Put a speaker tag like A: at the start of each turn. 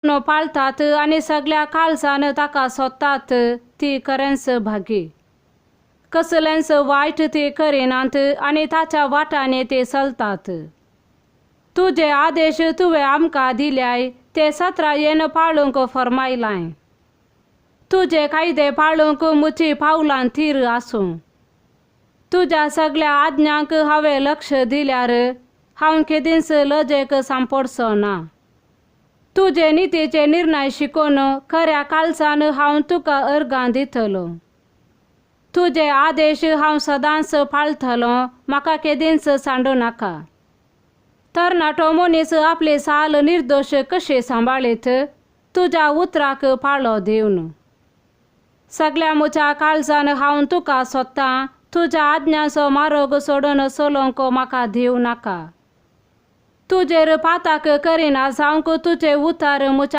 A: पाळतात आनी सगळ्या काळजान ताका सोदतात ती खरेंच भागी. कसलेंच वायट ती करिनात आनी ताच्या वाटांनी ते चलतात. तुजे आदेश तुवें आमकां दिल्याय, ते सत्रायेन पाळूंक फर्मायलाय. तुजे कायदे पाळूंक म्हजी पावलां थीर आसूं. तुज्या सगळ्या आज्ञांक हांवें लक्ष दिल्यार हांव केदींच लजेक सांपडचो ना. तुजे नितीचे निर्णय शिकोवन खऱ्या काळजान हांव तुका अर्गां दितलो. तुजे आदेश हांव सदांच पाळटलो, म्हाका केदींच सांडू नाका. तरणाटो मनीस आपली साल निर्दोश कशी सांबाळीत? तुज्या उतराक पाळो दिवन. सगळ्या म्हज्या काळजान हांव तुका सोदतां, तुज्या आज्ञांचो मार्ग सोडून चलोवंक म्हाका दिवं नाका. तुजेर पाताक करिना जावंक तुजे उतार म्हज्या